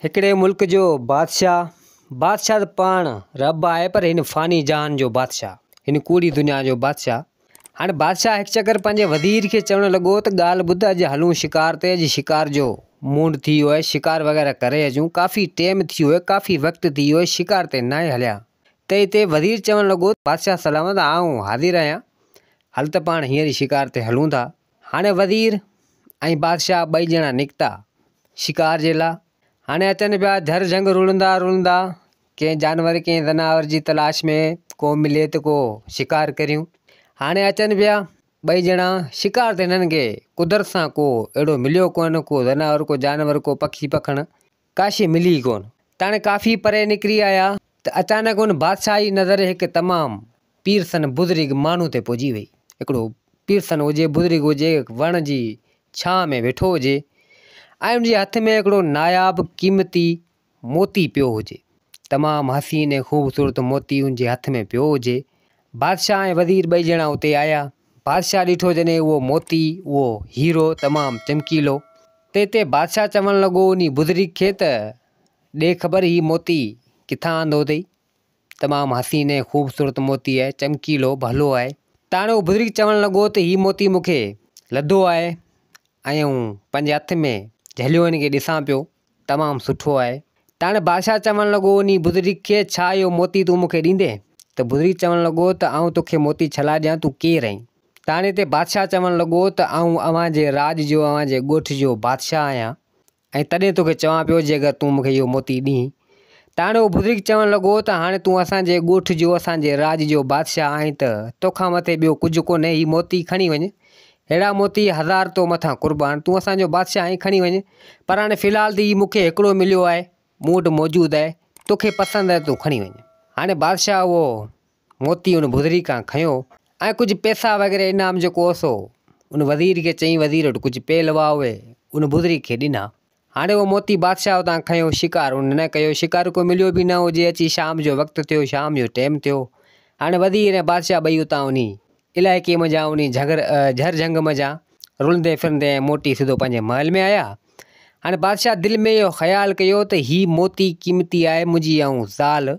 هڪڙي ملڪ جو بادشاهه، بادشاهه ته پاڻ رب آهي پر هن فاني جهان جو بادشاهه، هن ڪوڙي دنيا جو بادشاهه. هاڻي بادشاهه هڪ چڪر پنهنجي وزير کي چوڻ لڳو ته ڳالهه ٻڌ اڄ هلون شڪار تي، اڄ شڪار جو مونڊ ٿي ويو آهي، شڪار وغيره ڪري اچون، ڪافي ٽيم ٿي ويو آهي، ڪافي وقت ٿي ويو آهي، شڪار تي ناهي هليا. ته اتي وزير چوڻ لڳو ته بادشاهه سلامت آئون حاضر آهيان، هل ته پاڻ هينئر ئي شڪار تي هلون ٿا. هاڻي وزير ۽ بادشاهه ٻئي ڄڻا نڪتا شڪار جي لاء. هاڻي اچن پيا جهر جهنگ رلندا رلندا، ڪنهن جانور ڪنهن زناور جي تلاش ۾ ڪو ملي ته ڪو شڪار ڪريون. هاڻي اچن پيا ٻئي ڄڻا شڪار ته هنن کي قدرت سان ڪو اهڙو مليو ڪونه، ڪو زناور ڪو جانور ڪو پکي پکڻ ڪا شيء ملي ئي ڪونه. ته هاڻي ڪافي پري نڪري آيا ته اچانڪ ان بادشاهه جي نظر هڪ تمام پيرسن بزرگ ماڻهو تي پئجي وئي. هڪڙو پيرسن هجي، بزرگ هجي، وڻ جي ڇانء ۾ ويٺو هجي ۽ ان جي هٿ ۾ هڪڙو ناياب قيمتي موتي پيو هجي. تمام حسين ۽ خوبصورت موتي ان جي هٿ ۾ پيو هجي. بادشاهه ۽ وزير ٻئي ڄڻا اتي آيا. بادشاهه ڏٺو جڏهن اهو موتي، اهو هيرو تمام چمڪيلو، تنهن تي بادشاهه چوڻ لڳو انهي بزرگ کي ته ڏي خبر هي موتي ڪٿان آندو اٿئي؟ تمام حسين ۽ خوبصورت موتي آهي، چمڪيلو، ڀلو آهي. ته هاڻي اهو بزرگ چوڻ لڳو ته هي موتي مون کي لڌو آهي ۽ آئون پنهنجي هٿ ۾ جهليو هن کي ڏسان پيو، تمام سٺو آهي. ته هاڻي بادشاهه چوڻ لڳو انهي بزرگ کي ڇا اهو موتي تون مون کي ڏيندين؟ ته بزرگ چوڻ لڳو ته آئون توکي موتي ڇلا ڏيان، تون ڪير آهين؟ ته هاڻي هتي بادشاهه چوڻ لڳو ته آئون اوهان جي راڄ جو، اوهان جي ڳوٺ جو بادشاهه آهيان ۽ تڏهن توکي چوان پيو جي اگر تون مون کي اهو موتي ڏين. ته هاڻي اهو بزرگ چوڻ لڳو ته هاڻي تون اسان جي ڳوٺ جو، اسان جي راڄ جو بادشاهه آهين ته توکان مٿي ٻيو ڪجهه ڪونهي، هي موتي کڻي وڃ. ههڙا موتي هزار تو مٿان قربان، تون اسان جو بادشاهه آهين، کڻي وڃ. پر هاڻي في الحال ته هي مون کي هڪڙو مليو آهي، مون وٽ موجود آهي، توکي پسند آهي ته تون کڻي وڃ. هاڻي بادشاهه اهو موتي ان بزرگ کان کنيو ۽ ڪجهه پئسا وغيره انعام جيڪو هو سو ان وزير کي چيائين وزير وٽ ڪجهه پيل هئا اهي ان بزرگ کي ڏنا. هاڻي اهو موتي بادشاهه اتان کنيو شڪار ان نه ڪيو شڪار ڪو مليو به نه هجي اچي شام جو وقت ٿيو شام جو ٽيم ٿيو هاڻي وزير ۽ بادشاهه ٻئي اتان انهي علائقي منجهان انهي جهنگر جهر جهنگ منجهان رلندي ڦرندي ۽ موٽي سڌو پنهنجي محل ۾ آيا. هاڻي بادشاهه دل ۾ اهو خيال ڪيو ته هي موتي قيمتي آهي منهنجي آئون زال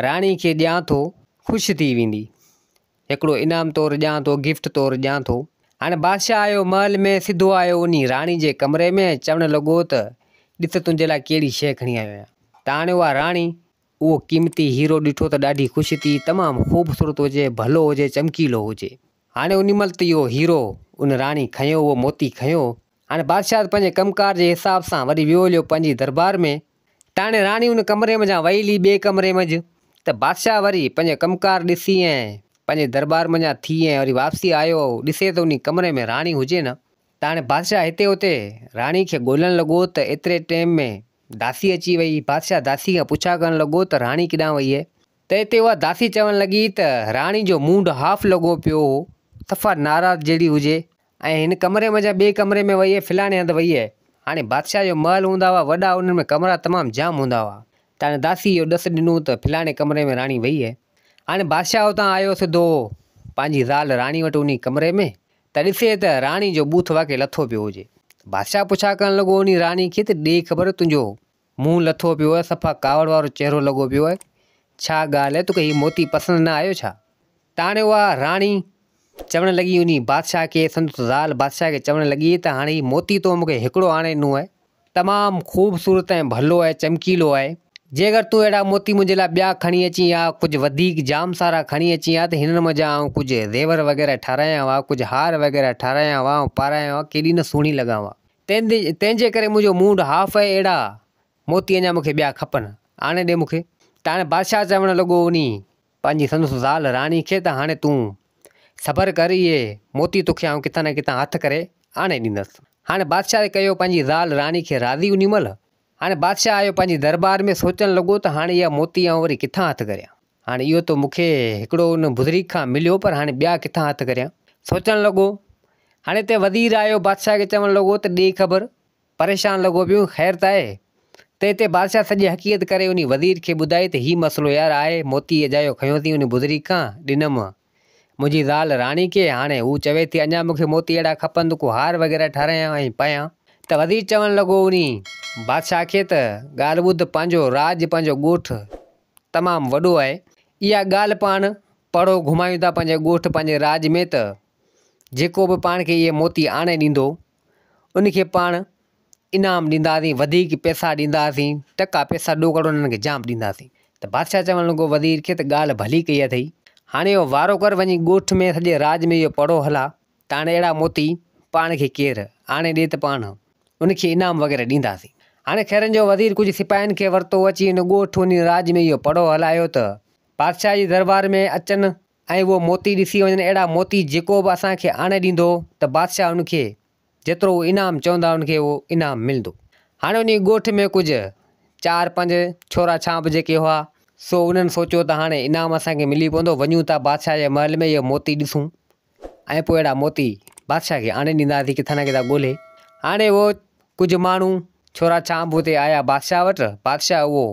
راڻي کي ڏيان ٿو، خوش ٿي ويندي. هڪڙو انعام طور ڏيان ٿو، گفٽ طور ڏيان ٿو. هاڻي بادشاهه آيو محل ۾، سڌو آيو انهي راڻي جي ڪمري ۾ ۽ چوڻ لڳو ته ڏس تنهنجي لاء ڪهڙي شيء کڻي آيو آهيان. ته هاڻي اها راڻي اهو قيمتي هيرو ڏٺو ته ڏاڍي خوش ٿي، تمام خوبصورت هجي، ڀلو هجي، چمڪيلو هجي. هاڻي انهي مهل ته اهو هيرو ان راڻي کنيو، اهو موتي کنيو. هاڻي بادشاهه ته پنهنجي ڪم ڪار جي حساب سان وري ويو هليو پنهنجي دربار ۾. تاڻي راڻي ان ڪمري منجهان وئي هلي ٻئي ڪمري منجهه ته بادشاهه وري پنهنجو ڪم ڪار ڏسي ۽ پنهنجي درٻار منجهان ٿي ۽ وري واپسي آيو ڏسي ته انهي ڪمري ۾ راڻي هجي نه. تاڻي بادشاهه هتي هتي راڻي کي ڳولڻ لڳو ته ايتري ٽيم ۾ داسي اچي وئي. بادشاهه داسي کان پڇا ڪرڻ لڳو ته راڻي ڪيڏانهن وئي آهي؟ ته اتي اها داسي چوڻ لڳي ته راڻي جو مونڊ هاف لڳو پيو هو، صفا ناراض جهڙي هجي ۽ هن ڪمري منجهان ٻئي ڪمري ۾ وئي فلاڻي هنڌ وئي. هاڻي بادشاهه جو محل هوندا هئا وڏا انهن ۾ ڪمرا تمام جام هوندا هئا. ته هاڻي داسي اهو ڏس ڏنو ته فلاڻي ڪمري ۾ راڻي وئي. هاڻي بادشاهه اتان آيو سڌو پنهنجي زال راڻي وٽ انهي ڪمري ۾ ته ڏسي ته راڻي جو ٻوٿ واقعي لٿو پيو هجي. بادشاهه پڇا ڪرڻ لڳو انهي راڻي کي ته ڏي خبر تنهنجو منهن لٿو پيو آهي صفا ڪاوڙ وارو چهرو لڳو پيو آهي ڇا ڳالهه آهي توکي هي موتي پسند نه آيو ڇا؟ ته هاڻي اها راڻي چوڻ لڳي انهي بادشاهه کي سندس زال بادشاهه کي چوڻ لڳي ته هاڻي هي موتي تو مون کي هڪڙو آڻي ڏنو آهي تمام خوبصورت ۽ ڀلو آهي چمڪيلو آهي جي اگر تون اهڙا موتي منهنجي لاء ٻيا کڻي اچين ها ڪجهه وڌيڪ جام سارا کڻي اچين ها ته هنن منجهان آئون ڪجهه زيور وغيره ٺارايان ها ڪجهه هار وغيره ٺارايان ها ۽ پارايان ها ڪيڏي نه سهڻي لڳان ها تنهن جي ڪري منهنجو مونڊ هاف آهي اهڙا موتي اڃا مون کي ٻيا کپن، آڻي ڏي مون کي. ته هاڻي بادشاهه چوڻ لڳو انهي پنهنجي سندس زال راڻي کي ته هاڻي تون صبر ڪر اهي موتي توکي آئون ڪٿان نه ڪٿان هٿ ڪري آڻي ڏيندس. هاڻي بادشاهه ڪيو پنهنجي زال راڻي کي راضي انهي مهل. هاڻي بادشاهه آيو پنهنجي درٻار ۾ سوچڻ لڳو ته هاڻي اها موتي آئون وري ڪٿان هٿ ڪريان. هاڻي اهو ته مون کي هڪڙو ان بزرگ کان مليو پر هاڻي ٻيا ڪٿان هٿ ڪريان. سوچڻ لڳو. هاڻي اتي وزير آيو بادشاهه کي چوڻ لڳو ته ڏي خبر پريشان لڳو پيو خير ته آهي؟ ته اتي بادشاهه سڄي حقيقت ڪري انهي وزير کي ٻڌائي ته هي مسئلو يار آهي موتي اجايو کنيو ٿي انهي بزرگ کان ڏنم منهنجي زال راڻي کي هاڻي هو چوي ٿي اڃا مون کي موتي اهڙا کپن ته ڪو هار وغيره ٺارايان ۽ پايان. ته وزير چوڻ لڳو انهي بادشاهه کي ته ڳالهه ٻڌ پنهنجو راڄ پنهنجو ڳوٺ تمام وڏو آهي اها ڳالهه پاڻ پڙهو گهمايون ٿا پنهنجي ڳوٺ پنهنجي راڄ ۾ ته جيڪو به پاڻ کي اهي موتي آڻي ڏيندو ان کي پاڻ انعام ڏينداسين وڌيڪ پئسا ڏينداسين ٽڪا پئسا ڏوڪڙ انهن کي جام ڏينداسين ته بادشاهه چوڻ لڳو وزير کي ته ڳالهه ڀلي ڪئي اٿئي هاڻي اهو وارو ڪر وڃي ڳوٺ ۾ سڄي راڄ ۾ اهو پڙهو هلا ته هاڻي اهڙا موتي پاڻ کي ڪير آڻي ڏي ته پاڻ ان کي انعام وغيره ڏينداسين. هاڻي خيرن جو وزير ڪجهه سپاهين کي ورتو اچي ان ڳوٺ ان راڄ ۾ اهو پڙهو هلايو ته بادشاهه جي دربار ۾ اچن ۽ اهو موتي ڏسي وڃن اهڙا موتي جيڪو به اسان کي آڻي ڏيندو ته بادشاهه ان کي جيترو هو انعام چوندا ان کي اهو انعام ملندو. هاڻي انهي ڳوٺ ۾ ڪجهه چار پنج ڇورا ڇانب جيڪي هئا سو انهن سوچيو ته هاڻي انعام اسان کي ملي پوندو وڃون ٿا بادشاهه جي محل ۾ اهو موتي ڏسون ۽ پوء اهڙا موتي بادشاهه کي آڻي ڏينداسين ڪٿان نه ڪٿان ڳولي. هاڻي اهو ڪجهه ماڻهو ڇورا ڇانب اتي آيا بادشاهه وٽ. بادشاهه اهو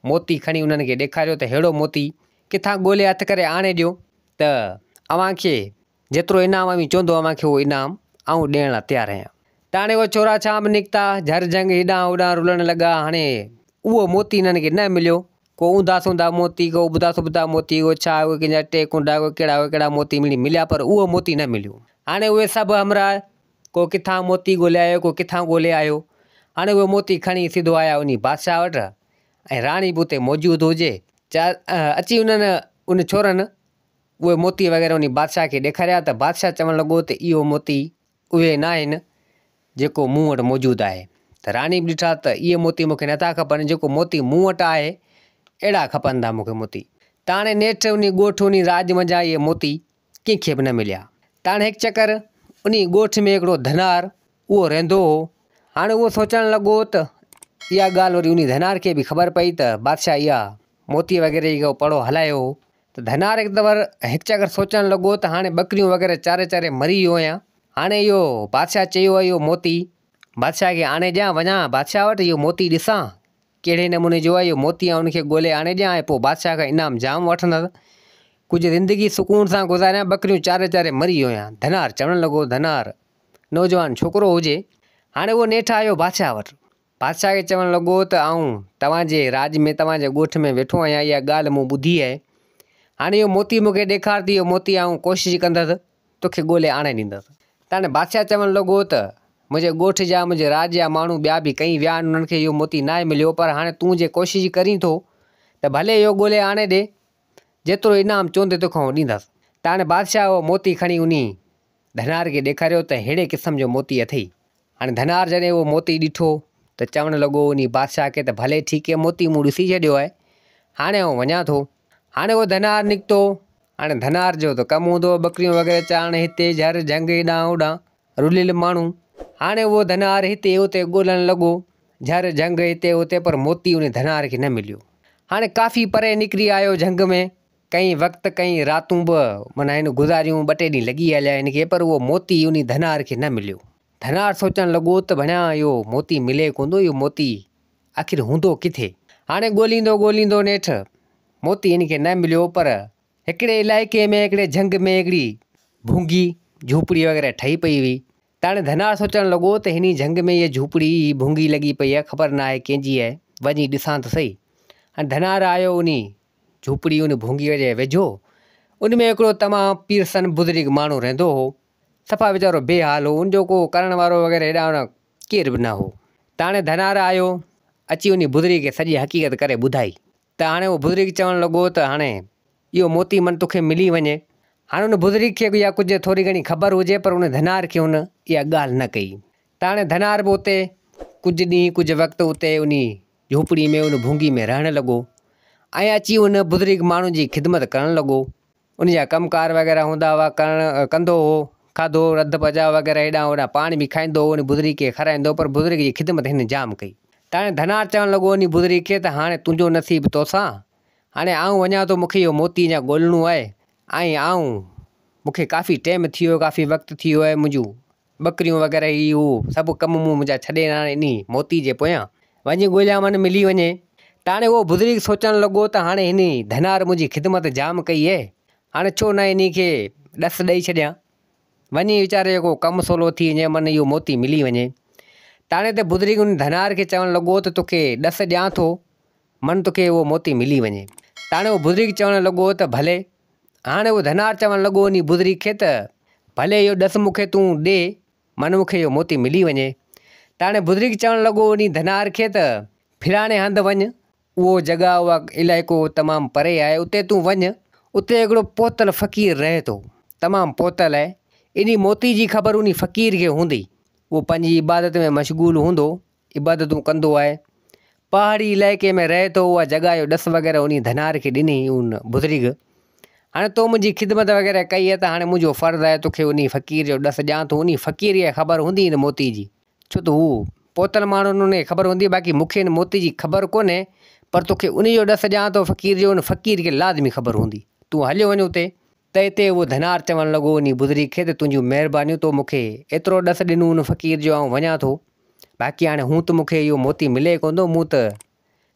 موتي کڻي انهن کي ڏيکاريو ته ههڙو موتي ڪٿان ڳولي هٿ ڪري آڻي ڏيو ته اوهان کي جيترو انعام اوهين چوندو اوهان کي اهو انعام آئون ڏيڻ لاء تيار آهيان. ته هاڻي اهي ڇورا ڇانب نڪتا، جهر جهنگ هيڏانهن هوڏانهن رلڻ لڳا. هاڻي اهو موتي انهن کي نه مليو. ڪو اونڌا سونڌا موتي، ڪو ابتا سبتا موتي، ڪو ڇا، ڪو ڪنهن جا ٽي ڪنڊا، ڪو ڪهڙا ڪو ڪهڙا موتي مڙئي مليا پر اهو موتي نه مليو. هاڻي اهي سڀ همراهه ڪو ڪٿان موتي ڳولي آيو، ڪو ڪٿان ڳولي آيو. هاڻي اهي موتي کڻي سڌو آيا انهي بادشاهه وٽ ۽ راڻي به اتي موجود هجي. چا اچي انهن ان ڇورن اهي موتي وغيره انهي بادشاهه کي ڏيکاريا ته بادشاهه چوڻ لڳو ته اهو موتي اهي ناهن جيڪو مون وٽ موجود آهي. ته راڻي به ڏٺا ته اهي موتي مون کي نٿا کپن، جيڪو موتي مون وٽ آهي، اهڙا کپن ٿا مون کي موتي. ته هاڻي نيٺ انهي ڳوٺ انهي راڄ منجهان اهي موتي ڪنهن کي به نه مليا. ته هاڻي هڪ چڪر انهي ڳوٺ ۾ هڪڙو ڌنار اهو رهندو هو. هاڻي اهو سوچڻ لڳو ته اها ڳالهه وري انهي ڌنار کي به خبر پئي ته بادشاهه اها موتي وغيره جو پڙهو هلايو هو. ته ڌنار هڪ دفعو هڪ چڪر سوچڻ لڳو ته هاڻي ٻڪريون وغيره چاري چاري مري ويو آهيان. هاڻي اهو بادشاهه چيو آهي اهو موتي بادشاهه کي آڻي ڏيان، وڃان بادشاهه وٽ اهو موتي ڏسان ڪهڙي نموني جو آهي، اهو موتي آئون ان کي ڳولي آڻي ڏيان ۽ پوء بادشاهه کان انعام جام وٺندس. ڪجهه زندگي سڪون سان گذاريان، ٻڪريون چاري چاري مري ويو آهيان. ڌنار چوڻ لڳو، ڌنار نوجوان ڇوڪرو هجي. هاڻي اهو نيٺ آيو بادشاهه وٽ. بادشاهه کي چوڻ لڳو ته آئون توهان جي راڄ ۾ توهان جي ڳوٺ ۾ ويٺو آهيان، اها ڳالهه مون ٻڌي آهي. هاڻي اهو موتي مون کي ڏيکار ته اهو موتي آئون ڪوشش ڪندس توکي ڳولي آڻي ڏيندس. ته هاڻي بادشاهه چوڻ لڳو ته منهنجي ڳوٺ جا منهنجي راڄ جا ماڻهو ٻيا به ڪئين ويا آهن انهن کي اهو موتي ناهي مليو پر هاڻي تون جي ڪوشش ڪرين ٿو ته ڀلي اهو ڳولي آڻي ڏي جيترو انعام چوندين توکان اهو ڏيندس. ته هاڻي بادشاهه اهو موتي کڻي انهي ڌنار کي ڏيکاريو ته ههڙي قسم جو موتي اٿئي. هاڻي ڌنار جڏهن اهو موتي ڏٺو ته چوڻ لڳو انهي بادشاهه کي ته ڀلي ٺيڪ هي موتي مون ڏسي ڇڏيو آهي، هاڻي آئون وڃان ٿو. هاڻي اهو ڌنار نڪتو. هاڻي ڌنار جو ته ڪم هوندو هو ٻڪريون وغيره چارڻ هتي جهر جهنگ هيڏانهن هوڏانهن رليل ماڻهو. هاڻي اهو ڌنار هتي هتي ڳولڻ لڳو جهر جهنگ هتي هتي پر موتي انهي ڌنار کي نه مليو. هاڻي ڪافي پري نڪري آيو جهنگ ۾. ڪئين وقت ڪئين راتون به معنيٰ هن گذاريون ٻه ٽي ڏينهن لڳي هليا هن کي پر اهو موتي انهي ڌنار کي نه مليو. ڌنار سوچڻ لڳو ته ڀڻيا اهو موتي ملي ڪونه ٿو اهو موتي آخر هوندو ڪٿي؟ هاڻي ڳوليندو ڳوليندو نيٺ موتي هن کي نه مليو پر هڪڙي علائقي ۾ هڪڙي جهنگ ۾ هڪڙي ڀونگي جهوپڙي وغيره ٺهي پئي هئي ته هاڻي ڌنار سوچڻ لڳو ته هني جهنگ ۾ هيء جهوپڙي هي ڀونگي لڳي پئي آهي خبر ناهي ڪنهن جي آهي وڃي ڏسان ته سهي. هاڻي ڌنار آيو انهي جهوپڙي ان ڀونگيء جي ويجهو، ان ۾ هڪڙو تمام پيرسن بزرگ ماڻهو رهندو هو. صفا ويچارو بي حال هو، ان جو ڪو ڪرڻ وارو وغيره هيڏانهن هوڏانهن ڪير به نه هو. ته هاڻي ڌنار آيو، اچي انهي بزرگ کي سڄي حقيقت ڪري ٻڌائي. ته هاڻي اهو بزرگ چوڻ لڳو ته هاڻي اهو موتي من توکي ملي وڃي. هاڻي ان بزرگ کي يا ڪجهه ٿوري گهڻي خبر هجي پر ان ڌنار کي هن اها ڳالهه نه ڪئي. ته هاڻي ڌنار به اتي ڪجهه ڏينهن ڪجهه وقت اتي انهي جهوپڙي ۾ ان ڀونگي ۾ رهڻ لڳو ۽ اچي ان بزرگ ماڻهو جي خدمت ڪرڻ لڳو. ان جا ڪم ڪار وغيره هوندا هئا ڪرڻ ڪندو هو. کاڌو رڌ پچاء وغيره هيڏانهن هوڏانهن پاڻ به کائيندو هو ان بزرگ کي کارائيندو هو پر بزرگ جي خدمت هن جام ڪئي. ته هاڻي ڌنار چوڻ لڳو ان بزرگ کي ته هاڻي تنهنجو نصيب توسان هاڻي آئون وڃان ٿو مون کي اهو موتي اڃا ڳولڻو آهي ۽ آئون مون کي ڪافي ٽيم ٿي ويو ڪافي وقت ٿي ويو آهي منهنجون ٻڪريون وغيره هي هو سڀ ڪم مون منهنجا ڇڏي هاڻي انهي موتي جي پويان وڃي ڳوليان من ملي وڃي. ته هاڻي اهو بزرگ سوچڻ لڳو ته هاڻي هن ڌنار منهنجي خدمت جام ڪئي اهي، هاڻي ڇو نه انهي کي ڏس ڏئي ڇڏيان، وڃي ويچاري جو ڪو ڪم سولو ٿي وڃي من اهو موتي ملي وڃي. تاڻي تي بزرگ ان ڌنار کي چوڻ لڳو ته توکي ڏس ڏيان ٿو، من توکي اهو موتي ملي وڃي. تاڻي اهو بزرگ چوڻ لڳو ته ڀلي. هاڻي اهو ڌنار چوڻ لڳو انهي بزرگ کي ته ڀلي اهو ڏس مون کي تون ڏي، من مون کي اهو موتي ملي وڃي. تاڻي بزرگ چوڻ لڳو انهي ڌنار کي ته فلاڻي هنڌ وڃ، اهو جڳهه اهو علائقو تمام پري آهي، اتي تون وڃ، اتي هڪڙو پهتل فقير رهي ٿو، تمام پهتل آهي، انهي موتي جي خبر انهي فقير کي هوندي، اهو پنهنجي عبادت ۾ مشغول هوندو، عبادتون ڪندو آهي، پهاڙي علائقي ۾ رهي ٿو، اها جڳهه جو ڏس وغيره انهي ڌنار کي ڏني ان بزرگ، هاڻي تو منهنجي خدمت وغيره ڪئي آهي ته هاڻي منهنجو فرض آهي توکي انهي فقير جو ڏس ڏيان ٿو، انهي فقير کي خبر هوندي ان موتي جي. ڇو ته هو پهتل ماڻهو آهن، انهن کي خبر هوندي، باقي مون کي ان موتي جي خبر ڪونهي، پر توکي انهي جو ڏس ڏيان ٿو فقير جو، ان فقير کي لازمي خبر هوندي، تون هليو وڃ اتي. ته اتي اهو ڌنار چوڻ لڳو انهي بزرگ کي ته تنهنجون مهربانيون، تو مون کي ايترو ڏس ڏنو ان فقير جو، آئون وڃان ٿو، باقي هاڻي هون ته مون کي اهو موتي ملي ڪونه ٿو، مون ته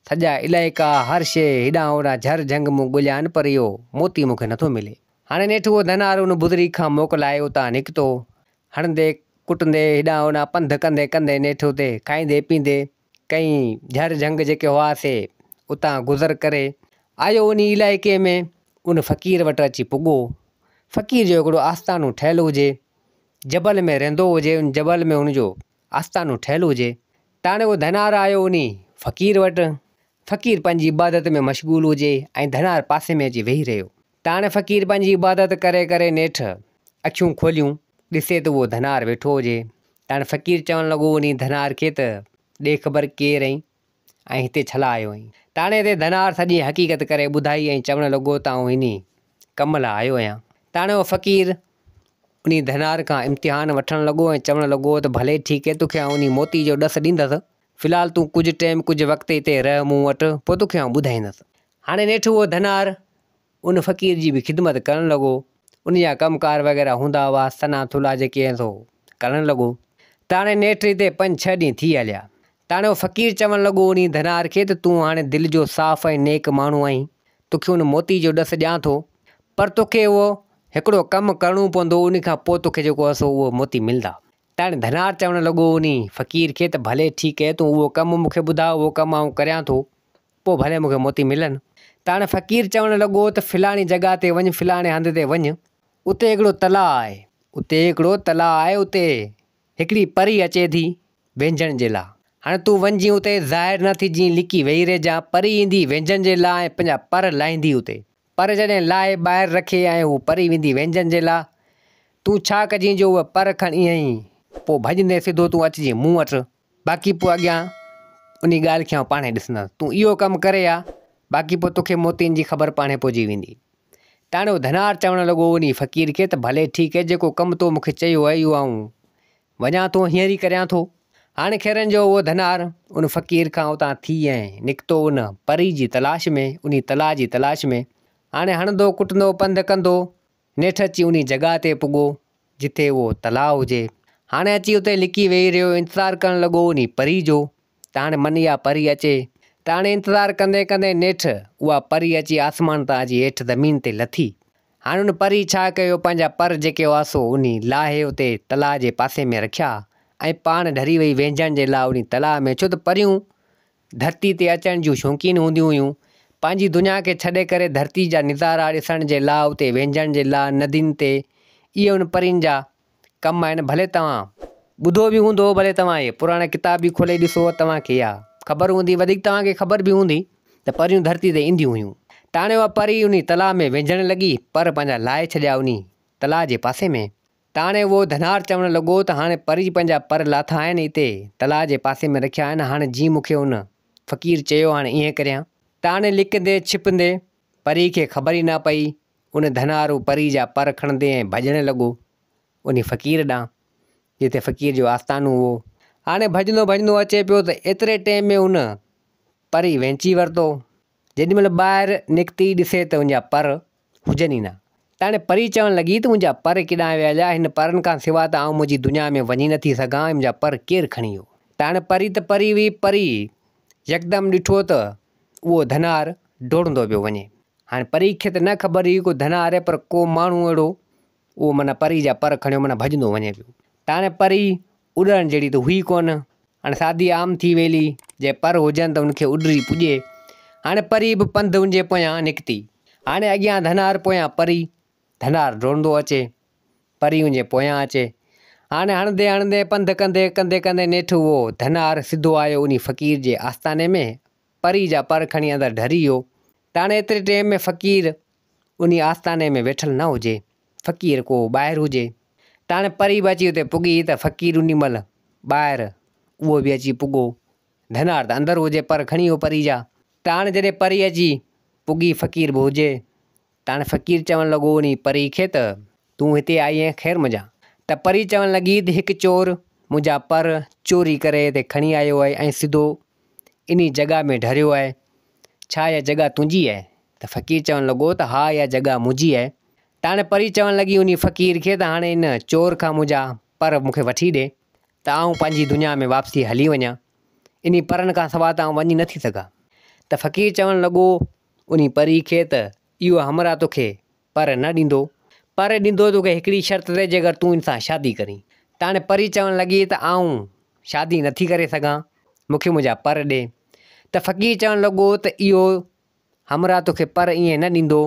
سڄا علائقا، هر شيء، هيڏانهن هوڏانهن جهر جهنگ مون ڳوليا آهن، پر اهو موتي مون کي نٿو ملي. هاڻي نيٺ اهو ڌنار ان بزرگ کان موڪلائي اتان نڪتو. هڻندي ڪٽندي هيڏانهن هوڏانهن پنڌ ڪندي ڪندي نيٺ اتي کائيندي پيئندي ڪئين جهر جهنگ جيڪي هئا سي اتان گذر ڪري آيو انهي علائقي ۾ ان فقير وٽ اچي پڳو. فقير جو هڪڙو آستانو ٺهيل هجي. جبل ۾ رهندو هجي ان جبل ۾ ان جو آستانو ٺهيل هجي. تاڻي اهو ڌنار آيو انهي فقير وٽ. فقير پنهنجي عبادت ۾ مشغول هجي ۽ ڌنار پاسي ۾ اچي ويهي رهيو. تاڻ فقير پنهنجي عبادت ڪري ڪري نيٺ اکيون کوليون، ڏسي ته اهو ڌنار ويٺو هجي. تاڻ فقير چوڻ لڳو انهي ڌنار کي ته ڏي خبر ڪير آهين ۽ هتي ڇلا آيو آهين. تاڻ هتي ڌنار سڄي حقيقت ڪري ٻڌائي ۽ چوڻ لڳو ته آئون انهي ڪم لاء آيو آهيان. تاڻ اهو فقير انهي ڌنار کان امتحان وٺڻ لڳو ۽ چوڻ لڳو ته ڀلي ٺيڪ آهي توکي آئون انهي موتي جو ڏس ڏيندس، في الحال تون ڪجهه ٽيم ڪجهه وقت هتي رهه مون وٽ، پوء توکي آئون ٻڌائيندس. هاڻي نيٺ اهو ڌنار ان فقير جي به خدمت ڪرڻ لڳو. ان جا ڪم ڪار وغيره هوندا هئا، سنا ٿلها جيڪي آهن سو ڪرڻ لڳو. ته هاڻي نيٺ هتي پنج ڇهه ڏينهن ٿي هليا. ته هاڻي اهو فقير چوڻ لڳو انهي ڌنار کي ته تون هاڻي دل جو صاف ۽ نيڪ ماڻهو آهين، توکي ان موتي جو ڏس ڏيان ٿو، پر توکي اهو هڪڙو ڪم ڪرڻو پوندو، ان کان پوء توکي جيڪو آهي سو اهو موتي ملندا. تاڻ ڌنار چوڻ لڳو انهي فقير کي ته ڀلي ٺيڪ اهي تون اهو ڪم مون کي ٻڌاء اهو ڪم آئون ڪريان ٿو پوء ڀلي مون کي موتي ملن. تاڻ فقير چوڻ لڳو ته فلاڻي جڳهه تي وڃ فلاڻي هنڌ تي وڃ اتي هڪڙو تلاء آهي اتي هڪڙو تلاء آهي اتي هڪڙي پري اچي ٿي وينجهڻ جي لاء هاڻي تون وڃجين اتي ظاهر نه ٿجين لڪي ويهي رهجان پري ايندي وينجهڻ جي لاء ۽ پنهنجا پر لاهيندي اتي پر جڏهن لاهي ٻاهر رکي ۽ هو پري ويندي وينجهن جي لاء، تون ڇا ڪجين جو اهي پر کڻي ۽ پوء ڀڄندين سڌو تون اچجين مون وٽ، باقي پوء اڳيان انهي ڳالهه کي آئون پاڻهي ڏسندس، تون اهو ڪم ڪري آ، باقي پوء توکي موتين جي خبر پاڻهي پئجي ويندي. تاڻي هو ڌنار چوڻ لڳو انهي فقير کي ته ڀلي ٺيڪ اهي جيڪو ڪم تو مون کي چيو اهي اهو آئون وڃان ٿو هينئر ئي ڪريان ٿو. هاڻي خيرن جو اهو ڌنار ان فقير کان اتان ٿي ۽ نڪتو ان پري جي تلاش ۾، انهي تلاء جي تلاش ۾. هاڻي هڻندو ڪٽندو پنڌ ڪندو نيٺ اچي انهي جڳهه تي پڳو جتي اهو تلاء هجي. هاڻي اچي اتي لڪي ويهي رهيو انتظار ڪرڻ لڳو انهي پري جو ته هاڻي من اها پري اچي. ته هاڻي انتظار ڪندي ڪندي نيٺ اها پري اچي آسمان تان اچي هيٺ زمين تي لٿي. هاڻي ان پري ڇا ڪيو، پنهنجا پر جيڪي هئا سو انهي لاهي اتي تلاء جي پاسي ۾ رکيا ۽ پاڻ ڍري وئي وهنجڻ جي لاء انهي تلاء ۾، ڇو ته پريون ڌرتي تي اچڻ جون شوقين هونديون هيون، پنهنجي دنيا کي ڇڏي ڪري ڌرتي جا نظارا ڏسڻ جي لاء اتي وهنجڻ جي لاء ندين تي، اهي ان پرين جا ڪم آهن، ڀلي توهان ٻڌو به هوندو، ڀلي توهان اهي پراڻا ڪتاب به کولي ڏسو توهان کي اها خبر هوندي، وڌيڪ توهان کي خبر به هوندي ته پريون ڌرتي تي اينديون هيون. تاڻي اها پري انهي تلاء ۾ وينجهڻ لڳي، پر پنهنجا لاهي ڇڏيا انهي تلاء جي پاسي ۾. تاڻي اهو ڌنار چوڻ لڳو ته هاڻي پري پنهنجا پر لاٿا آهن اتي تلاء جي پاسي ۾ رکيا آهن، هاڻي جيئن مون کي ان فقير چيو هاڻي ائين ڪريان. تاڻي لڪندي ڇپندي پري کي خبر ئي نه پئي ان ڌنار پري جا پر کڻندي ۽ ڀڄڻ لڳو انهي فقير ڏانهن، جتي فقير جو آستانو هو. هاڻي ڀڄندو ڀڄندو اچي پيو ته ايتري ٽيم ۾ ان پري وينچي ورتو. جيڏي مهل ٻاهر نڪتي ڏسي ته ان جا پر هجن ئي نه. تاڻي پري چوڻ لڳي ته منهنجا پر ڪيڏانهن ويا هليا، هن پرن کان سوا ته آئون منهنجي دنيا ۾ وڃي نٿي سگهان، منهنجا پر ڪير کڻي ويو؟ تاڻي پري ته پري هئي، پري يڪدم ڏٺو ته اهو ڌنار ڊوڙندو پيو وڃي. هاڻي پري کي ته نه خبر هئي ڪو ڌنار آهي پر ڪو ماڻهو اهڙو اهو معنيٰ پري جا پر کڻيو معنيٰ ڀڄندو وڃي پيو. ته هاڻي پري اڏرڻ جهڙي ته هئي ڪونه. هاڻي شادي عام ٿي ويلي، جي پر هجن ته ان کي اڏري پڄي. هاڻي پري به پنڌ ان جي پويان نڪتي. هاڻي اڳيان ڌنار پويان پري. ڌنار ڊوڙندو اچي، پري ان جي پويان اچي. هاڻي هڻندي هڻندي پنڌ ڪندي ڪندي ڪندي نيٺ اهو ڌنار سڌو آيو انهي فقير جي آستاني ۾، پري جا پر کڻي اندر ڍري ويو. ته هاڻي ايتري ٽيم ۾ فقير انهي آستاني ۾ ويٺل نه هجي، فقير ڪو ٻاهر هجي. ته هاڻي پري به اچي اتي پڳي ته فقير انهي مهل ٻاهر اهو به اچي پڳو. ڌنار ته اندر هجي پر کڻي ويو پري جا. ته هاڻي جڏهن پري اچي پڳي فقير به هجي. ته هاڻي فقير چوڻ لڳو انهي پري کي ته تون هتي آئي آهين خير منجهان. ته پري چوڻ لڳي ته هڪ چور منهنجا پر چوري ڪري هتي کڻي آيو آهي ۽ سڌو انهي جڳهه ۾ ڍريو آهي. ڇا اها جڳهه تنهنجي آهي؟ ته فقير چوڻ لڳو ته ها اها جڳهه منهنجي آهي. ته هاڻي پري چوڻ لڳي انهي فقير کي ته هاڻي ان چور کان منهنجا پر مون کي وٺي ڏي ته آئون پنهنجي دنيا ۾ واپسي هلي وڃان. انهي پرن کان سوا ته آئون وڃي نٿي سگهان. ته فقير چوڻ لڳو انهي پري کي ته اهو همراهه توکي پر نه ڏيندو، پر ڏيندو توکي هڪڙي شرط تي جيڪر تون ان سان شادي ڪرين. ته هاڻي پري چوڻ لڳي ته آئون شادي نٿي ڪري سگهان، مون کي منهنجا پر ڏي. ته فقير چوڻ لڳو ته اهو همراهه توکي پر ائين نه ڏيندو،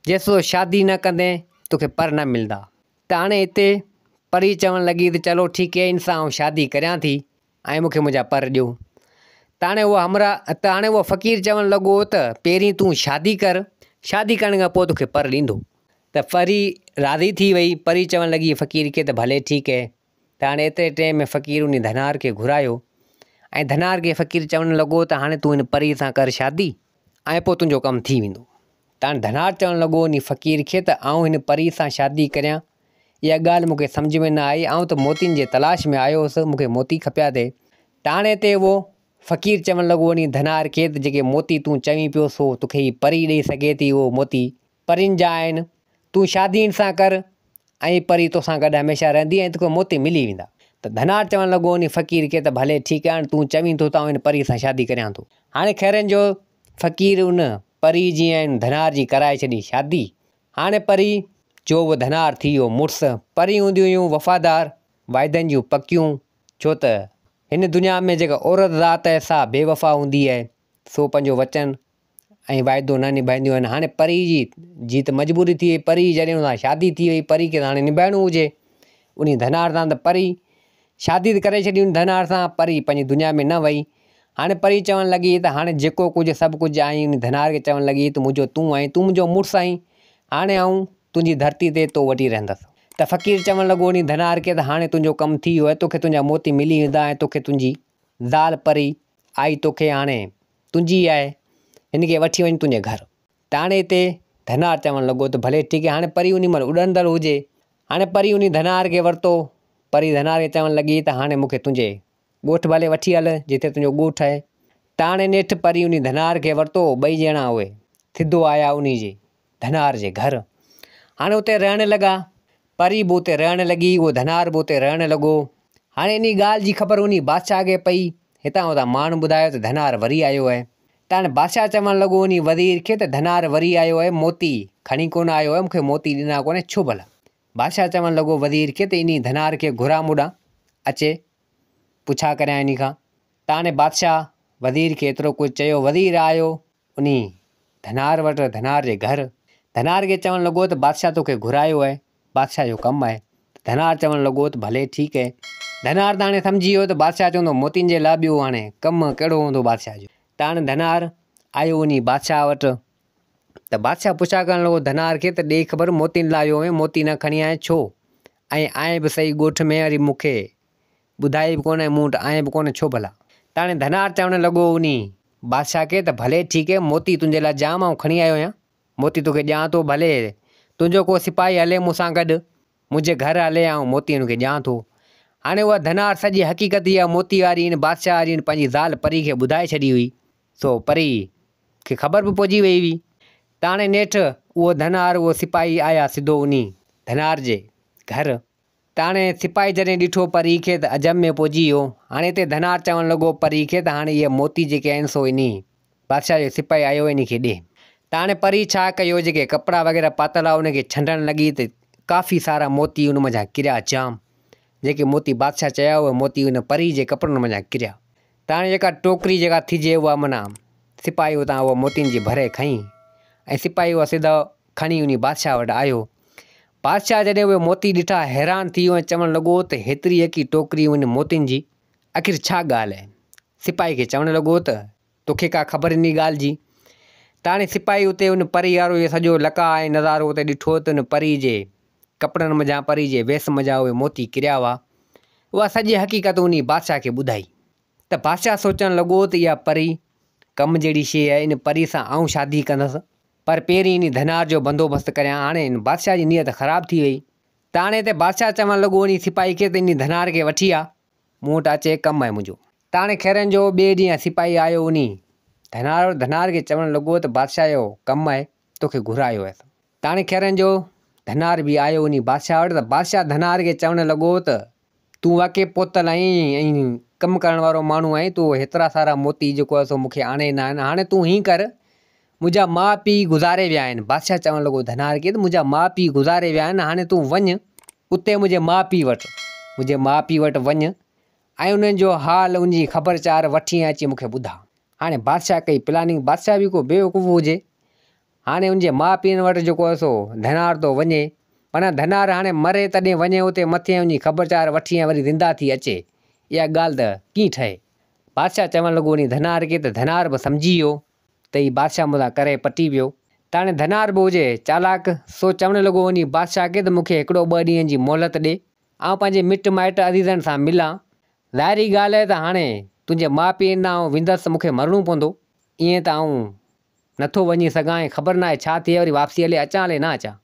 جيستائين شادي نه ڪندين توکي پر نه ملندا. ته هاڻي هتي پري چوڻ لڳي ته چلو ٺيڪ هي ان سان آئون شادي ڪريان ٿي ۽ مون کي منهنجا پر ڏيو. ته هاڻي اهو همراهه ته هاڻي اهو فقير چوڻ لڳو ته پهرين تون شادي ڪر، شادي ڪرڻ کان پوء توکي پر ڏيندو. ته پري راضي ٿي وئي. پري چوڻ لڳي فقير کي ته ڀلي ٺيڪ هي. ته هاڻي ايتري ٽيم ۾ فقير انهي ڌنار کي گهرايو ۽ ڌنار کي فقير چوڻ لڳو ته هاڻي تون هن پري سان ڪر شادي ۽ پوء تنهنجو ڪم ٿي ويندو. ته هاڻي ڌنار چوڻ لڳو انهي فقير کي ته آئون هن پري سان شادي ڪريان اها ڳالهه مون کي سمجهه ۾ نه آئي، آئون ته موتين جي تلاش ۾ آيو هوس، مون کي موتي کپيا ٿي. ته هاڻي هتي اهو فقير چوڻ لڳو انهي ڌنار کي ته جيڪي موتي تون چوين پيو سو توکي هي پري ڏئي سگهي ٿي، اهو موتي پرين جا آهن، تون شادي هن سان ڪر ۽ پري توسان گڏ هميشه رهندي ۽ توکي موتي ملي ويندا. ته ڌنار چوڻ لڳو انهي فقير کي ته ڀلي ٺيڪ آهي هاڻي تون چوين ٿو ته آئون هن پري سان شادي ڪريان ٿو. هاڻي خيرن جو فقير ان پري جي ۽ ان ڌنار جي ڪرائي ڇڏي شادي. هاڻي پري جو به ڌنار ٿي ويو مڙس. پري هونديون هيون وفادار، واعدن جون پڪيون، ڇو ته هن دنيا ۾ جيڪا عورت ذات آهي سا بي وفا هوندي آهي، سو پنهنجو وچن ۽ واعدو نه نڀائينديون آهن. هاڻي پري جي جي ته مجبوري ٿي وئي، پري جڏهن ان سان شادي ٿي وئي، پري کي ته هاڻي نڀائڻو هجي انهي ڌنار سان ته پري شادي ته ڪري ڇڏي ان ڌنار سان، پري پنهنجي دنيا ۾ نه وئي. هاڻي پري چوڻ لڳي ته هاڻي جيڪو ڪجهه سڀ ڪجهه آهين ان ڌنار کي چوڻ لڳي ته منهنجو تون آهين، تون منهنجو مڙس آهين، هاڻي آئون تنهنجي ڌرتي تي تو وٽ ئي رهندس. ته فقير چوڻ لڳو انهي ڌنار کي ته هاڻي تنهنجو ڪم ٿي ويو آهي، توکي تنهنجا موتي ملي ويندا ۽ توکي تنهنجي زال پري آئي توکي هاڻي تنهنجي ئي آهي، هن کي وٺي وڃ تنهنجي گهر. ته هاڻي هتي ڌنار چوڻ لڳو ته ڀلي ٺيڪ آهي، هاڻي پري انهي مهل اڏندڙ هجي. هاڻي پري انهي ڌنار کي ورتو، پري ڌنار کي چوڻ لڳي ته هاڻي مون کي تنهنجي ڳوٺ ڀلي وٺي هل، جتي تنهنجو ڳوٺ آهي. ته هاڻي نيٺ پري انهي ڌنار کي ورتو، ٻئي ڄڻا اهي سڌو آيا انهي جي ڌنار جي گهر. هاڻي اتي رهڻ لڳا. پري به اتي رهڻ لڳي، اهو ڌنار به اتي رهڻ لڳو. هاڻي انهي ڳالهه جي خبر انهي بادشاهه کي پئي. هتان هتان ماڻهن ٻڌايو ته ڌنار وري آيو آهي. ته هاڻي بادشاهه چوڻ لڳو انهي وزير کي ته ڌنار وري آيو آهي، موتي کڻي ڪونه آيو آهي، مون کي موتي ڏنا ڪونهي، ڇو ڀلا؟ بادشاهه چوڻ لڳو وزير کي ته انهي ڌنار کي گهراء مون ڏانهن، اچي پڇا ڪريان انهي کان. ته هاڻي بادشاهه وزير کي ايترو ڪجهه چيو، وزير آيو انهي ڌنار وٽ، ڌنار جي گهر. ڌنار کي چوڻ لڳو ته بادشاهه توکي گهرايو آهي، بادشاهه جو ڪم آهي. ڌنار چوڻ لڳو ته ڀلي ٺيڪ آهي. ڌنار ته هاڻي سمجهي ويو ته بادشاهه چوندو موتين جي لاء ٻيو هاڻي ڪم ڪهڙو هوندو بادشاهه جو. ته هاڻي ڌنار آيو انهي بادشاهه وٽ ته بادشاهه پڇا ڪرڻ لڳو ڌنار کي ته ڏي خبر موتين لاء آيو آهين موتي نه کڻي آئين ڇو؟ ۽ آئين به سهي ڳوٺ ۾ وري مون کي ٻڌائي به ڪونه ۽ مون وٽ آئين به ڪونه ڇو ڀلا؟ ته هاڻي ڌنار چوڻ لڳو انهي بادشاهه کي ته ڀلي ٺيڪ آهي موتي تنهنجي لاء جام آئون کڻي آيو آهيان. موتي توکي ڏيان ٿو، ڀلي تنهنجو ڪو سپاهي هلي مون سان گڏ، منهنجي گهر هلي، آئون موتي هن کي ڏيان ٿو. هاڻي اها ڌنار سڄي حقيقت اها موتي واري هن بادشاهه واري هن پنهنجي زال پري کي ٻڌائي ڇڏي هئي، سو پري کي خبر به پئجي ويئي هئي. ته هاڻي نيٺ اهو ڌنار اهو سپاهي آيا سڌو انهي ڌنار جي گهر. ته هاڻي سپاهي جڏهن ڏٺو پري کي ته عجب ۾ پئجي ويو. هاڻي هتي ڌنار چوڻ لڳو پري کي ته هاڻي اهي موتي جيڪي آهن سو انهي بادشاهه جو سپاهي آيو انهي کي ڏي. ته هاڻي پري ڇا ڪيو جيڪي ڪپڙا وغيره پاتل هئا ان کي ڇنڊڻ لڳي ته ڪافي سارا موتي ان منجهان ڪريا جام. جيڪي موتي بادشاهه چيا اهي موتي ان پري جي ڪپڙن منجهان ڪريا. ته هاڻي جيڪا ٽوڪري جيڪا ٿجي اها معنيٰ سپاهي اتان اها موتين جي ڀري کنئي ۽ سپاهي اها سڌو کڻي وڃي بادشاهه وٽ آيو. بادشاهه جڏهن اهي موتي ڏٺا حيران ٿي ويو ۽ چوڻ لڳو ته هيتري اڪي ٽوڪري ان موتين جي آخر ڇا ڳالهه آهي؟ سپاهي کي چوڻ لڳو ته توکي ڪا خبر انهي ڳالهه جي؟ ته هاڻي سپاهي اتي ان پري وارو اهو سڄو لقاء ۽ نظارو اتي ڏٺو ته ان پري جي ڪپڙن منجهان پري جي ويس منجهان اهي موتي ڪريا هئا. اها سڄي حقيقت انهي بادشاهه کي ٻڌائي ته بادشاهه سوچڻ لڳو ته اها پري ڪم جهڙي شيء آهي، ان پري سان آئون شادي ڪندس، پر پهرين انهي ڌنار جو بندوبست ڪريان. هاڻي ان بادشاهه جي نيت خراب ٿي وئي ته هاڻي هتي بادشاهه چوڻ لڳو انهي سپاهي کي ته انهي ڌنار کي وٺي آ، مون وٽ اچي، ڪم آهي منهنجو. ته هاڻي خيرن جو ٻئي ڏينهن سپاهي آيو انهي ڌنار وٽ، ڌنار کي چوڻ لڳو ته بادشاهه جو ڪم آهي، توکي گهرايو آهي. ته هاڻي خيرن جو ڌنار به آيو انهي بادشاهه وٽ ته بادشاهه ڌنار کي چوڻ لڳو ته تون واقعي پوتل آهين ۽ ڪم ڪرڻ وارو ماڻهو آهين، تو هيترا سارا موتي جيڪو آهي سو مون کي آڻي ڏنا آهن، هاڻي تون هيئن ڪر، منهنجا ماء پيء گذاري ويا آهن. بادشاهه چوڻ لڳو ڌنار کي ته منهنجا ماء پيء گذاري ويا آهن، هاڻي تون وڃ اتي منهنجي ماء پيء وٽ، منهنجي ماء پيء وٽ وڃ ۽ انهن جو حال، ان جي خبر چار وٺي ۽ اچي مون کي ٻڌاء. هاڻي بادشاهه ڪئي پلاننگ، بادشاهه به ڪو بيوقوف هجي، هاڻي ان جي ماء پيئن وٽ جيڪو آهي سو ڌنار ٿو وڃي، معنيٰ ڌنار هاڻي مري تڏهن وڃي اتي مٿي ۽ ان جي خبر چار وٺي ۽ وري زنده ٿي اچي، اها ڳالهه ته ڪيئن ٺهي؟ بادشاهه چوڻ لڳو انهي ڌنار کي ته ڌنار به سمجهي ويو ته هي بادشاهه مون سان ڪري پٽي ويو. ته هاڻي ڌنار به هجي چالاڪ، سو چوڻ لڳو انهي بادشاهه کي ته مون کي هڪڙو ٻه ڏينهن جي مهلت ڏي، آئون پنهنجي مٽ مائٽ عزيزن سان ملان. ظاهري ڳالهه آهي ته هاڻي تنهنجي ماء پيئن ڏانهن آئون ويندس ته مون کي مرڻو پوندو، ائين ته آئون نٿو وڃي سگهان ۽ خبر ناهي ڇا ٿئي وري واپسي هلي اچان الائي نه اچان.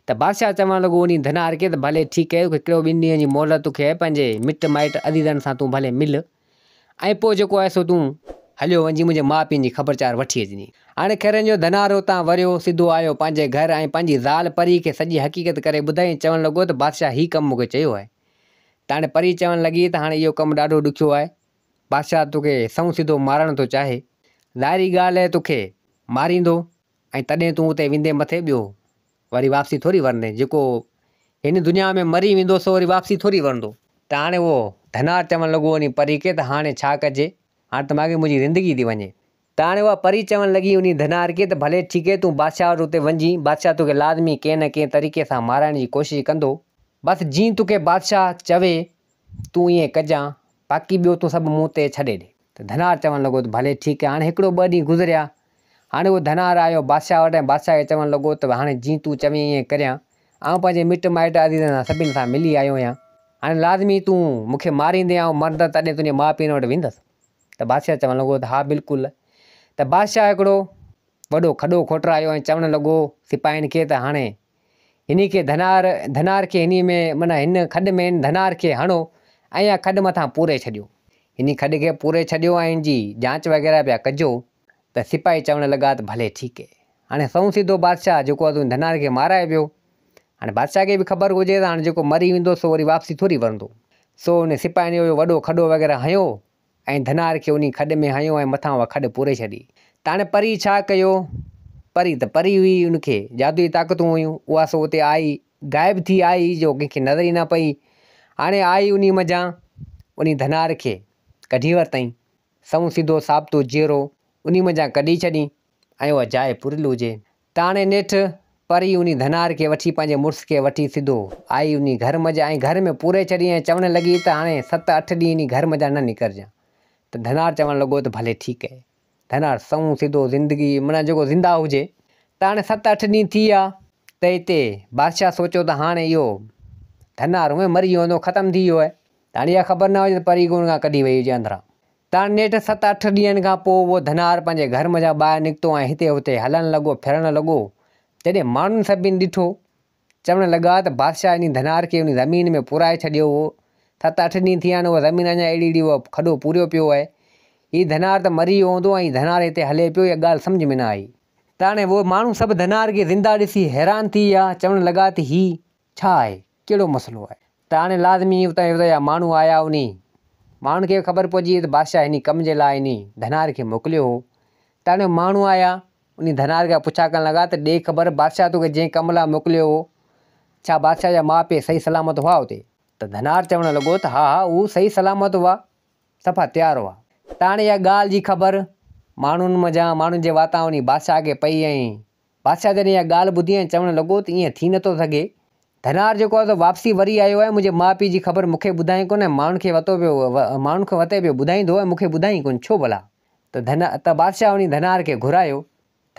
ته بادشاهه چوڻ لڳو انهي ڌنار کي ته ڀلي ٺيڪ آهي هڪڙو ٻن ڏينهن جي مهلت توکي آهي پنهنجي مٽ مائٽ عزيزن سان تون ڀلي مل ۽ پوء جيڪو آهي سو تون هليو وڃجي منهنجي ماء پيء جي خبر چار وٺي اچجي. هاڻي خيرن جو ڌنار اتان وريو سڌو آيو پنهنجي گهر ۽ پنهنجي زال پري کي سڄي حقيقت ڪري ٻڌائي ۽ چوڻ لڳو ته بادشاهه هي ڪم مون کي چيو آهي. ته هاڻي پري چوڻ لڳي ته هاڻي اهو ڪم ڏاڍو ڏکيو آهي بادشاهه توکي سنئون سڌو مارڻ ٿو چاهي. ظاهري ڳالهه آهي توکي ماريندو ۽ تڏهن تون اتي ويندين مٿي ٻيو وري واپسي ٿوري ورندين. جيڪو هن دنيا ۾ مري ويندو سو وري واپسي ٿوري ورندو. ته هاڻي اهو ڌنار چوڻ لڳو انهي پري کي ته هاڻي ڇا ڪجي؟ هاڻي ته ماڳهين منهنجي زندگي ٿي وڃي. ته هاڻي اها پري چوڻ لڳي انهي ڌنار کي ته ڀلي ٺيڪ آهي تون بادشاهه وٽ اتي وڃجين، بادشاهه توکي لازمي ڪنهن نه ڪنهن طريقي سان مارائڻ جي ڪوشش ڪندو. بس جيئن توکي بادشاهه چوي تون ائين ڪجان، باقي ٻيو تون سڀ مون تي ڇڏي ڏي. ته ڌنار چوڻ لڳو ته ڀلي ٺيڪ آهي. هاڻي هڪڙو ٻه ڏينهن گذريا. هاڻي اهو ڌنار آيو بادشاهه وٽ ۽ بادشاهه کي چوڻ لڳو ته هاڻي جيئن تون چوين ائين ڪريان. آئون پنهنجي مٽ مائٽ عزيزن سان سڀني سان ملي آيو آهيان. هاڻي لازمي تون مون کي ماريندين آئون مرندس تڏهن تنهنجي ماء پيء وٽ ويندس. ته بادشاهه چوڻ لڳو ته ها بلڪل. ته بادشاهه هڪڙو وڏو کڏو کوٽرايو ۽ چوڻ لڳو سپاهين کي ته هاڻي هني کي ڌنار، ڌنار کي هني ۾ معنيٰ هن کڏ ۾ هن ڌنار کي هڻو ۽ اها کڏ مٿان پوري ڇڏيو. هني کڏ کي پوري ڇڏيو ۽ هن جي جانچ وغيره پيا ڪجو ته سپاهي چوڻ لڳا ته ڀلي ٺيڪ اهي. هاڻي سنئون سڌو بادشاهه جيڪو آهي سو هن ڌنار کي مارائي پيو. هاڻي بادشاهه کي به خبر هجي ته هاڻي جيڪو مري ويندو سو وري واپسي ٿوري ورندو. سو هن سپاهين اهو وڏو کڏو وغيره هنيو ۽ ڌنار کي انهي کڏ ۾ هنيو ۽ مٿان اها کڏ پوري ڇڏي. ته هاڻي پري ڇا ڪيو؟ پري ته پري هئي، ان کي جادوئي طاقتون هيون، اها سو اتي آئي، غائب ٿي آئي جو ڪنهن کي نظر ئي نه پئي. هاڻي آئي انهي منجهان انهي ڌنار کي ڪڍي ورتائين. سنئون سڌو ثابتو جيئرو انهي منجهان ڪڍي ڇڏين ۽ اها جاء پوريل هجي. ته هاڻي نيٺ پري انهي ڌنار کي وٺي پنهنجي مڙس کي وٺي سڌو آئي انهي گهر منجهه ۽ گهر ۾ پوري ڇڏي ۽ چوڻ لڳي ته هاڻي ست اٺ ڏينهن انهي گهر منجهان نه نڪرجان. ته ڌنار چوڻ لڳو ته ڀلي ٺيڪ اهي. ڌنار سنئون سڌو زندگي معنيٰ جيڪو زنده هجي. ته هاڻي ست اٺ ڏينهن ٿي ويا ته هتي بادشاهه سوچيو ته هاڻي اهو ڌنار هونئن مري ويو هوندو ختم ٿي ويو آهي. ته هاڻي اها خبر نه هجي ته پري ڪو ان کان ڪڍي وئي هجي اندران. ته نيٺ ست اٺ ڏينهن کان پوء اهو ڌنار پنهنجي گهر منجهان ٻاهر نڪتو ۽ هتي هتي هلڻ لڳو ڦرڻ لڳو. جڏهن ماڻهن سڀني ڏٺو، چوڻ لڳا ته بادشاهه انهي ڌنار کي انهي زمين ۾ پورائي ڇڏيو هو. ست اٺ ڏينهن ٿيا آهن، اها زمين اڃا اهڙي اهڙي اهو کڏو پوريو پيو آهي. هي ڌنار ته مري ويو هوندو ۽ هي ڌنار هتي هلي پيو، اها ڳالهه سمجهه ۾ نه آئي. ته هاڻي اهي ماڻهو سڀ ڌنار کي زنده ڏسي حيران ٿي ويا، چوڻ لڳا ته هي ڇا آهي؟ ڪهڙو مسئلو آهي؟ ته هاڻي لازمي اتان اتان جا ماڻهو آيا انهي ماڻهن کي به خبر پئجي وئي ته بادشاهه انهي ڪم جي لاء انهي ڌنار کي موڪليو هو. ته هاڻي ماڻهو آيا انهي ڌنار کان پڇا ڪرڻ لڳا ته ڏي خبر بادشاهه توکي جنهن ڪم لاء موڪليو هو ڇا بادشاهه جا ماء پيء صحيح سلامت هئا اتي؟ ته ڌنار چوڻ لڳو ته ها ها هو صحيح سلامت هئا، صفا تيار هئا. ته هاڻي اها ڳالهه جي خبر ماڻهن منجهان ماڻهن جي واتان وڃي بادشاهه کي پئي ۽ بادشاهه جڏهن اها ڳالهه ٻڌي ۽ چوڻ لڳو ته ائين ٿي نٿو سگهي. ڌنار جيڪو آهي سو واپسي وري آيو آهي، منهنجي ماء پيء جي خبر مون کي ٻڌائين ڪونه ۽ ماڻهن کي وتو پيو ماڻهن کي وتي پيو ٻڌائيندو ۽ مون کي ٻڌائين ڪونه ڇو ڀلا؟ ته ڌن ته بادشاهه وڃي ڌنار کي گهرايو.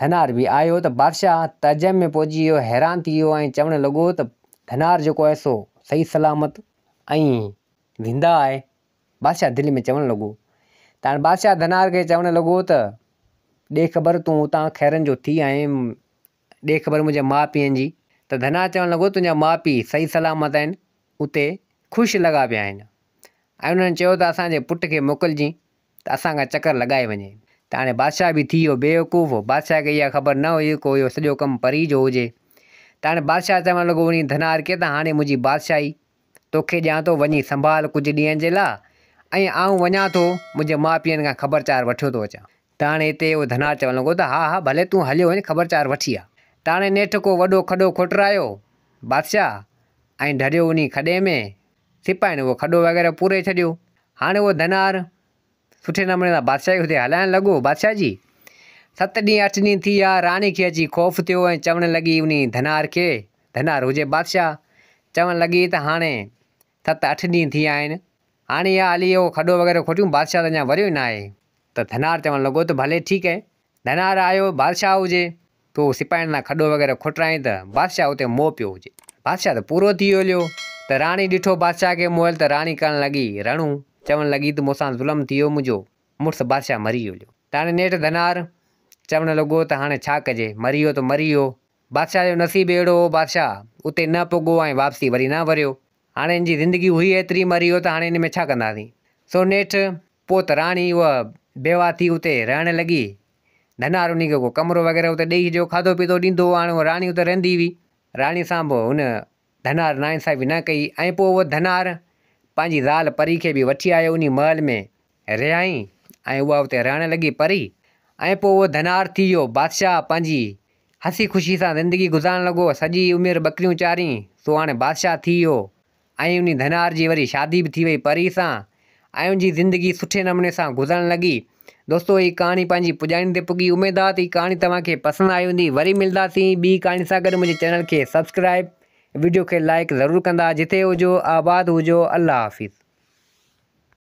ڌنار به آيو ته بادشاهه تعجب ۾ پئجي ويو، حيران ٿي ويو ۽ چوڻ لڳو ته ڌنار جيڪو آهي سو صحيح سلامت ۽ زنده آهي. بادشاهه دل ۾ چوڻ لڳو ته هاڻي بادشاهه ڌنار کي چوڻ لڳو ته ڏي خبر تون اتان خيرن جو ٿي آئين، ڏي خبر منهنجي ماء پيئن جي. ته ڌنار چوڻ لڳو تنهنجا ماء پيء صحيح سلامت آهن، اتي خوش لڳا پيا آهن ۽ انهن چيو ته اسان جي پٽ کي موڪلجين ته اسان کان چڪر لڳائي وڃي. ته هاڻي بادشاهه به ٿي ويو بيوقوف، بادشاهه کي اها خبر نه هئي ڪو اهو سڄو ڪم پريء جو هجي. ته هاڻي بادشاهه چوڻ لڳو وڃي ڌنار کي ته هاڻي منهنجي بادشاهي توکي ڏيان ٿو، وڃي سنڀال ڪجهه ڏينهن جي لاء ۽ آئون وڃان ٿو منهنجي ماء پيئن کان خبر چار وٺيو ٿو اچان. ته هاڻي هتي اهو ڌنار چوڻ لڳو ته ها ها ڀلي تون هليو وڃ خبر چار وٺي آ. ته هاڻي نيٺ ڪو وڏو کڏو کوٽرايو بادشاهه ۽ ڍريو انهي کڏي ۾، سپاهين اهو کڏو وغيره پوري ڇڏيو. هاڻي اهو ڌنار سٺي نموني سان بادشاهي اتي هلائڻ لڳو. بادشاهه جي ست ڏينهن اٺ ڏينهن ٿي ويا، راڻي کي اچي خوف ٿيو ۽ چوڻ لڳي انهي ڌنار کي، ڌنار هجي بادشاهه، چوڻ لڳي ته هاڻي ست اٺ ڏينهن ٿي ويا آهن، هاڻي اها هلي اهو کڏو وغيره کوٽيون، بادشاهه ته اڃا وريو ئي ناهي. ته ڌنار چوڻ لڳو ته ڀلي ٺيڪ اهي. ڌنار آيو، بادشاهه هجي، تو سپاهين سان کڏو وغيره کوٽرائين ته بادشاهه اتي موئو پيو هجي. بادشاهه ته پورو ٿي ويو هليو ته راڻي ڏٺو بادشاهه کي موئل ته راڻي ڪرڻ لڳي رڙون، چوڻ لڳي ته مون سان ظلم ٿي ويو منهنجو مڙس بادشاهه مري ويو هليو. ته هاڻي نيٺ ڌنار چوڻ لڳو ته هاڻي ڇا ڪجي، مري ويو ته مري ويو. بادشاهه جو نصيب اهڙو هو بادشاهه اتي نه پڳو ۽ واپسي وري نه وريو. هاڻي هن جي زندگي هئي ايتري مري ويو ته هاڻي ان ۾ ڇا ڪنداسين. سو نيٺ پوء ته راڻي اها بيواهه ٿي اتي رهڻ لڳي. ڌنار انهي کي ڪو ڪمرو وغيره اتي ڏيئي ڇڏيو، کاڌو پيتو ڏيندو هو. هاڻي اها راڻي اتي رهندي هئي. راڻي سان به هن ڌنار ناانصافي نه ڪئي ۽ پوء اهو ڌنار پنهنجي زال پري کي به وٺي آيو انهي محل ۾ رهيائين ۽ اها اتي رهڻ لڳي پري ۽ پوء اهو ڌنار ٿي ويو بادشاهه پنهنجي هسي خوشي سان زندگي گذارڻ لڳو سڄي عمر ٻڪريون چارين سو هاڻي بادشاهه ٿي ويو ۽ انهي ڌنار جي وري شادي به ٿي وئي پري سان ۽ ان جي زندگي سٺي نموني سان گذرڻ لڳي. دوستو هي ڪهاڻي پنهنجي پڄاڻي تي پڳي اميد آ ته هي ڪهاڻي توهان کي پسند آئي هوندي وري ملداسين ٻي ڪهاڻي سان گڏ منهنجي چينل کي سبسڪرائب وڊيو کي لائيڪ ضرور ڪندا جتي هجو آباد هجو الله حافظ.